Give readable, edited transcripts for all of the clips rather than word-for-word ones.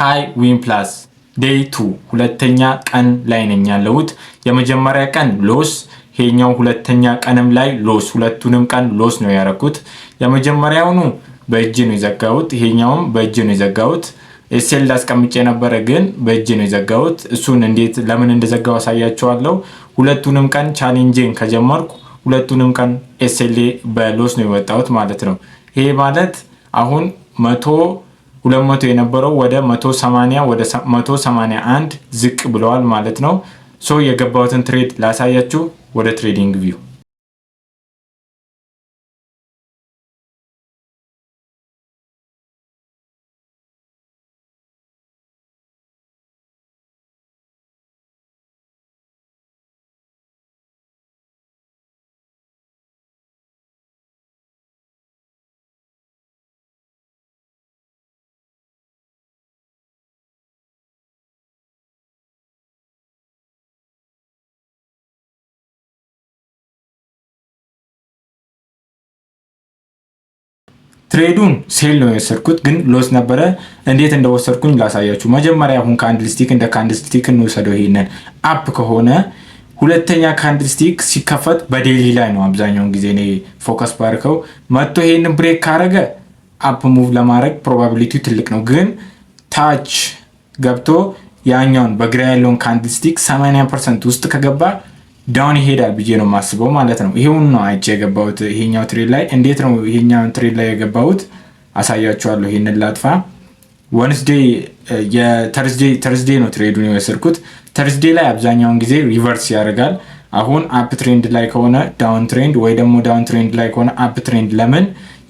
High win plus day two፣ ሁለተኛ ቀን ላይ ነኝ ያለሁት። የመጀመሪያ ቀን loss፣ ይሄኛው ሁለተኛ ቀንም ላይ loss፣ ሁለቱንም ቀን loss ነው ያደረኩት። የመጀመሪያውኑ በእጅ ነው የዘጋሁት፣ ይሄኛውም በእጅ ነው የዘጋሁት። SL አስቀምጬ ነበረ ግን በእጅ ነው የዘጋሁት። እሱን እንዴት ለምን እንደዘጋው አሳያችኋለሁ። ሁለቱንም ቀን challenge ን ከጀመርኩ ሁለቱንም ቀን SL በ loss ነው የወጣሁት ማለት ነው። ይሄ ማለት አሁን 100 200 የነበረው ወደ 180፣ ወደ 181 ዝቅ ብለዋል ማለት ነው። So የገባሁትን trade ላሳያችሁ። ወደ TradingView። Trade ኡን sell ነው የወሰድኩት፣ ግን loss ነበረ። እንዴት እንደወሰድኩኝ ላሳያችሁ። መጀመሪያ አሁን candlestick እንደ candlestick እንውሰደው። ይሄንን up ከሆነ ሁለተኛ candlestick ሲከፈት በ daily ላይ ነው አብዛኛውን ጊዜ እኔ focus ባርከው፣ መጥቶ ይሄንን break ካረገ up move ለማድረግ probability ው ትልቅ ነው። ግን ታች ገብቶ ያኛውን በግራ ያለውን candlestick 80% ውስጥ ከገባ down ይሄዳል ብዬ ነው የማስበው ማለት ነው። ይሄውን ነው አይቼ የገባሁት ይሄኛው trade ላይ። እንዴት ነው ይሄኛውን trade ላይ የገባሁት አሳያችኋለሁ። ይሄንን ላጥፋ። Wednesday የ Thursday ነው trade ኡን የወሰድኩት። Thursday ላይ አብዛኛውን ጊዜ reverse ያደርጋል። አሁን up trend ላይ ከሆነ down trend ወይ ደግሞ down trend ላይ ከሆነ up trend፣ ለምን?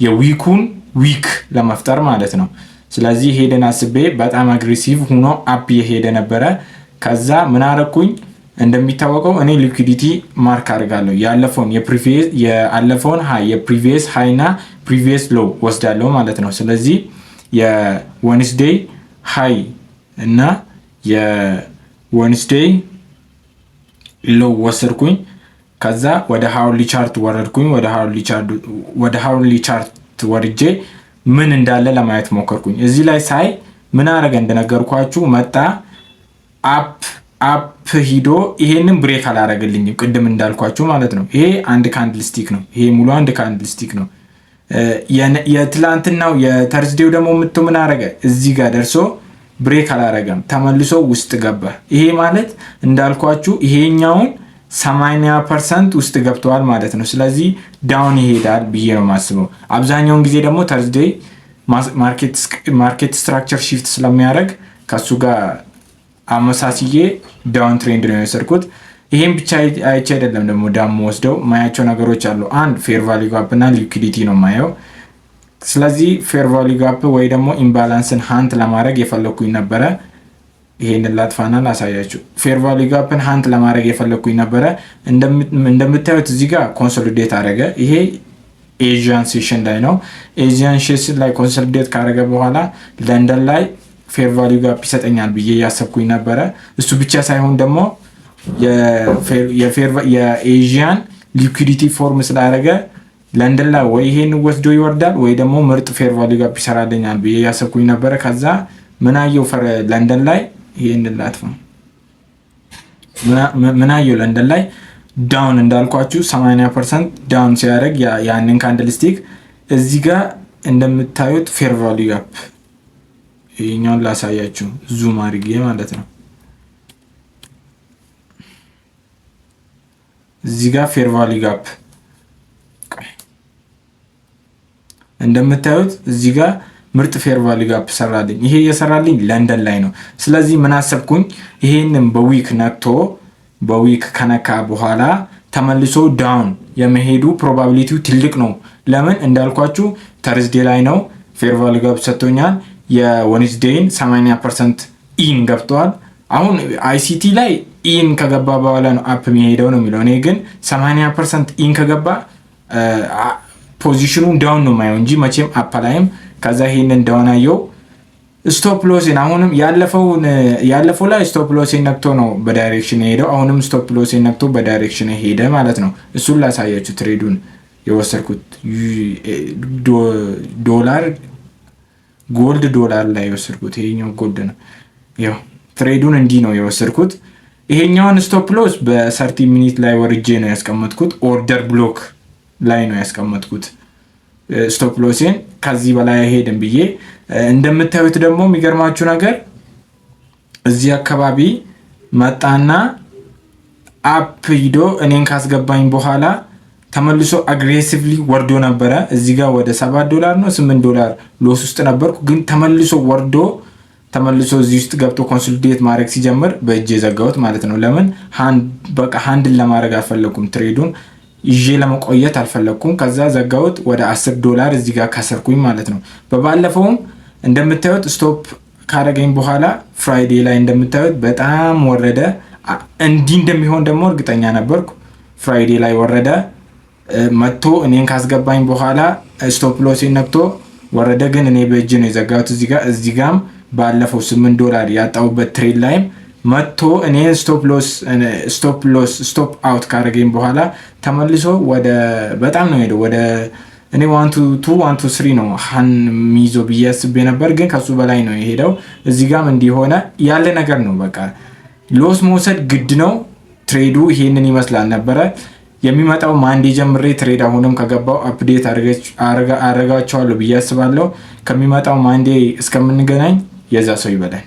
የ wick ኡን wick ለመፍጠር ማለት ነው። ስለዚህ ሄደን አስቤ በጣም aggressive ሆኖ up የሄደ ነበረ። ከዛ ምን አረኩኝ? እንደሚታወቀው እኔ liquidity mark አድርጋለሁ። ያለፈውን high፣ የ previous high እና previous low ወስዳለሁ ማለት ነው። ስለዚህ የ Wednesday high እና የ Wednesday low ወሰድኩኝ። ከዛ ወደ hourly chart ወረድኩኝ። ወደ hourly chart ወርጄ ምን እንዳለ ለማየት ሞከርኩኝ። እዚህ ላይ ሳይ ምን አረገ? እንደነገርኳችሁ መጣ፣ up up ሂዶ ይሄንን break አላረገልኝም፣ ቅድም እንዳልኳችሁ ማለት ነው። ይሄ አንድ candlestick ነው። ይሄ ሙሉ አንድ candlestick ነው። የትላንትናው የ Thursday ው ደግሞ ምቶ ምን አረገ? እዚህ ጋር ደርሶ break አላረገም፣ ተመልሶ ውስጥ ገባ። ይሄ ማለት እንዳልኳችሁ ይሄኛውን 80% ውስጥ ገብተዋል ማለት ነው። ስለዚህ down ይሄዳል ብዬ ነው የማስበው። አብዛኛውን ጊዜ ደግሞ Thursday market structure shift ስለሚያደርግ ከሱ ጋር አመሳስዬ down trend ነው የወሰድኩት። ይሄን ብቻ አይቼ አይደለም ደግሞ down ወስደው ማያቸው ነገሮች አሉ። አንድ fair value gap እና liquidity ነው ማየው። ስለዚህ fair value gap ወይ ደግሞ imbalance ን hunt ለማድረግ የፈለግኩኝ ነበረ። ይሄንን ላጥፋና ላሳያችሁ። Fair value gap ን hunt ለማድረግ የፈለግኩኝ ነበረ። እንደምታዩት እዚህ ጋር consolidate አደረገ። ይሄ Asian session ላይ ነው። Asian session ላይ consolidate ካደረገ በኋላ ለንደን ላይ fair value gap ይሰጠኛል ብዬ እያሰብኩኝ ነበረ። እሱ ብቻ ሳይሆን ደግሞ የ Asian liquidity form ስላደረገ ለንደን ላይ ወይ ይሄን ወስዶ ይወርዳል ወይ ደግሞ ምርጥ fair value gap ይሰራልኛል ብዬ እያሰብኩኝ ነበረ። ከዛ ምን አየው ለንደን ላይ? ይሄን ላጥፋ። ምን አየው ለንደን ላይ? Down እንዳልኳችሁ 80% down ሲያደርግ ያንን candlestick እዚህ ጋር እንደምታዩት fair value gap፣ ይሄኛውን ላሳያችሁ zoom አድርጌ ማለት ነው። እዚህ ጋር fair value gap እንደምታዩት እዚህ ጋር ምርጥ fair value gap ሰራልኝ። ይሄ የሰራልኝ ለንደን ላይ ነው። ስለዚህ ምን አሰብኩኝ? ይሄንን በ wick ነክቶ፣ በ wick ከነካ በኋላ ተመልሶ down የመሄዱ probability ው ትልቅ ነው። ለምን? እንዳልኳችሁ Thursday ላይ ነው፣ fair value gap ሰጥቶኛል። የ Wednesday ን 80% in ገብተዋል። አሁን ICT ላይ in ከገባ በኋላ ነው up የሚሄደው ነው የሚለው። እኔ ግን 80% in ከገባ position ኑን down ነው ማየው እንጂ መቼም up አላይም። ከዛ ይሄንን down አየው። Stop loss ኤን አሁንም ያለፈው ላይ stop loss ኤን ነክቶ ነው በ direction የሄደው። አሁንም stop loss ኤን ነክቶ በ direction ሄደ ማለት ነው። እሱን ላሳያችሁ። Trade ኡን የወሰድኩት ዶላር Gold ዶላር ላይ የወሰድኩት ይሄኛው gold ነው። ያው trade ኡን እንዲህ ነው የወሰድኩት። ይሄኛውን stop loss በ 30 minute ላይ ወርጄ ነው ያስቀመጥኩት። Order block ላይ ነው ያስቀመጥኩት stop loss ኤን፣ ከዚህ በላይ አይሄድም ብዬ። እንደምታዩት ደግሞ የሚገርማችሁ ነገር እዚህ አካባቢ መጣና up ሂዶ እኔን ካስገባኝ በኋላ ተመልሶ aggressively ወርዶ ነበረ። እዚህ ጋር ወደ 7 ዶላር ነው 8 ዶላር loss ውስጥ ነበርኩ። ግን ተመልሶ ወርዶ ተመልሶ እዚህ ውስጥ ገብቶ consolidate ማድረግ ሲጀምር በእጅ የዘጋሁት ማለት ነው። ለምን? በቃ handle ለማድረግ አልፈለኩም፣ trade ኡን ይዤ ለመቆየት አልፈለግኩም። ከዛ ዘጋሁት። ወደ 10 ዶላር እዚህ ጋር ከሰርኩኝ ማለት ነው። በባለፈውም እንደምታዩት stop ካረገኝ በኋላ Friday ላይ እንደምታዩት በጣም ወረደ። እንዲህ እንደሚሆን ደግሞ እርግጠኛ ነበርኩ። Friday ላይ ወረደ፣ መጥቶ እኔን ካስገባኝ በኋላ stop loss ነክቶ ወረደ። ግን እኔ በእጅ ነው የዘጋሁት። እዚህ ጋር፣ እዚህ ጋም ባለፈው 8 ዶላር ያጣሁበት trade ላይም መጥቶ እኔን stop loss stop out ካደረገኝ በኋላ ተመልሶ ወደ በጣም ነው ሄደው። ወደ እኔ 1 to 2, 1 to 3 ነው ሀን የሚይዘው ብዬ አስቤ ነበር፣ ግን ከሱ በላይ ነው የሄደው። እዚህ ጋም እንዲሆነ ያለ ነገር ነው። በቃ loss መውሰድ ግድ ነው። Trade ኡ ይሄንን ይመስላል ነበረ። የሚመጣው Monday ጀምሬ trade አሁንም ከገባው update አረጋቸዋለሁ ብዬ አስባለሁ። ከሚመጣው Monday እስከምንገናኝ የዛ ሰው ይበለን።